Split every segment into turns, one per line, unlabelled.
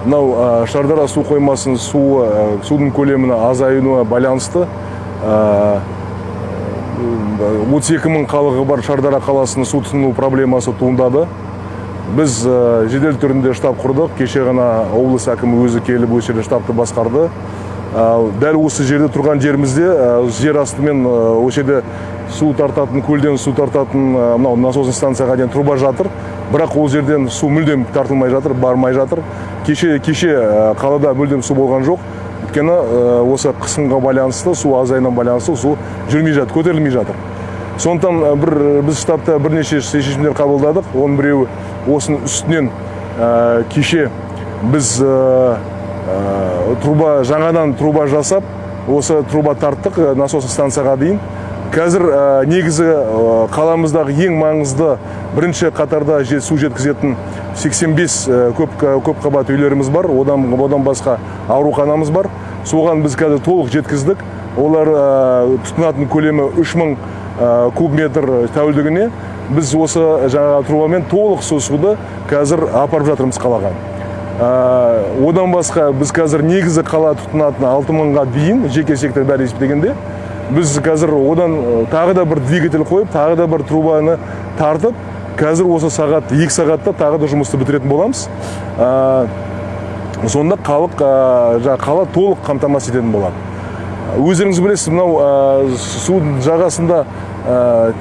Мынау Шардара су қоймасының суы, судың көлемінің азаюына байланысты 32 мың халығы бар Шардара қаласының су тұтыну проблемасы туындады. Біз жедел түрінде штаб құрдық. Кеше ғана облыс әкімі өзі келіп, осы жерде штабты басқарды. Дәл осы жерде тұрған жерімізде жер астымен, осы жерде су тартатын, көлден су тартатын мынау насосный станцияға дейін труба жатыр. Бірақ ол жерден су мүлдем тартылмай жатыр, бармай жатыр. Кеше қалада мүлдем су болған жоқ. Өйткені осы қысымға байланысты, су азаюына байланысты су жүрмей жатыр, көтерілмей жатыр. Сондықтан біз штабта бірнеше шешімдер қабылдадық. Оның біреуі осының үстінен кеше біз труба, жаңадан труба жасап, осы труба тарттық насосный станцияға дейін. Қазір негізі қаламыздағы ең маңызды, бірінші қатарда су жеткізетін 85 көп қабат үйлеріміз бар. Одан басқа ауруханамыз бар. Соған біз қазір толық жеткіздік. Олар тұтынатын көлемі 3000 куб метр тәулігіне. Біз осы жаңағы трубамен толық суды қазір апарып жатырмыз қалаға. Одан басқа біз қазір негізі қала тұтынатын 6000-ға дейін, жеке сектор бәрі есептегенде, біз қазір одан тағы да бір двигатель қойып, тағы да бір трубаны тартып, қазір осы сағат, 2 сағатта тағы да жұмысты бітіретін боламыз. Сонда халық, жаңағы қала толық қамтамасыз ететін болады. Өздеріңіз білесіз, мынау судың жағасында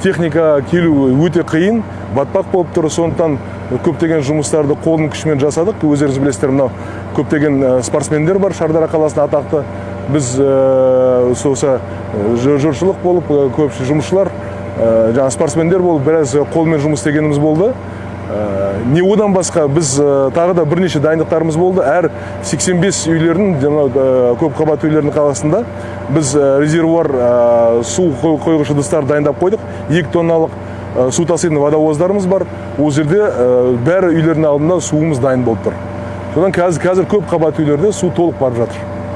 техника келу өте қиын, батпақ болып тұр. Сондықтан көптеген жұмыстарды қолдың күшімен жасадық. Өздеріңіз білесіздер, мынау көптеген спортсмендер бар Шардара қаласында атақты. Біз осы жұртшылық болып, көп жұмысшылар, жаңағы спортсмендер болып, біраз қолмен жұмыс істегеніміз болды. Не одан басқа біз тағы да бірнеше дайындықтарымыз болды. Әр 85 үйлердің, жаңағы көп қабатты үйлердің қаласында біз резервуар, су құйғыш ыдыстар дайындап қойдық. 2 тонналық су таситын водовоздарымыз бар. Ол жерде бәрі үйлердің алдында суымыз дайын болып тұр. Содан қазір көп қабатты үйлерде су толық барып жатыр.